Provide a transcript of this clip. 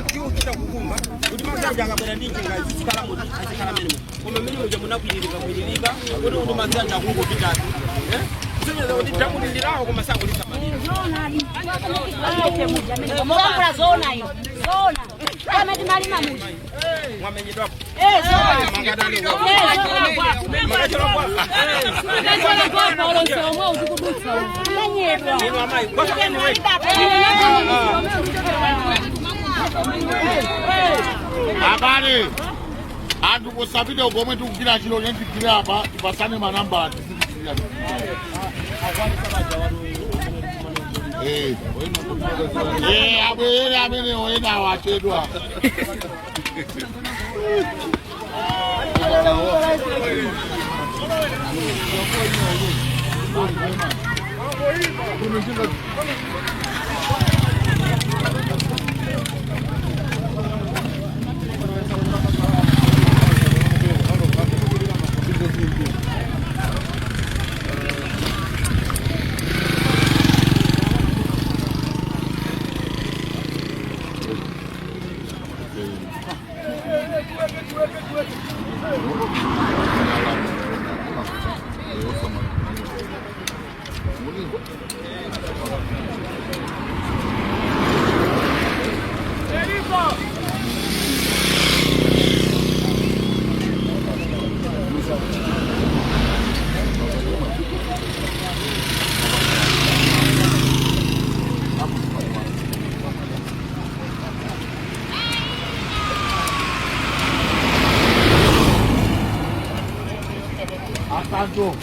Tiuchita kukumba kuti madzi aja akabwera ndi njinga zizikhala muti azikhala menemo, koma mmene muja munakwiririka kwiririka kuti madzi aja akungopitatu, kusonyeza kuti damu ndilawo koma sakulisamalira. Mulankhula zoona ino, zoona kama timalima muja. Mwamenyedwapo? Eh, zoona. Mangatani? Eh, zoona. Makachora? Kwapa olonse omwe uzikudutsa kumenyedwa. Inu amayi, kwasakeni. Abale, anthu kusapite komwe tikugwira chilo chentigwire apa, tipasane manamba tizikuchira. Eh, eh, abwere amene ena wachedwa. Akanto.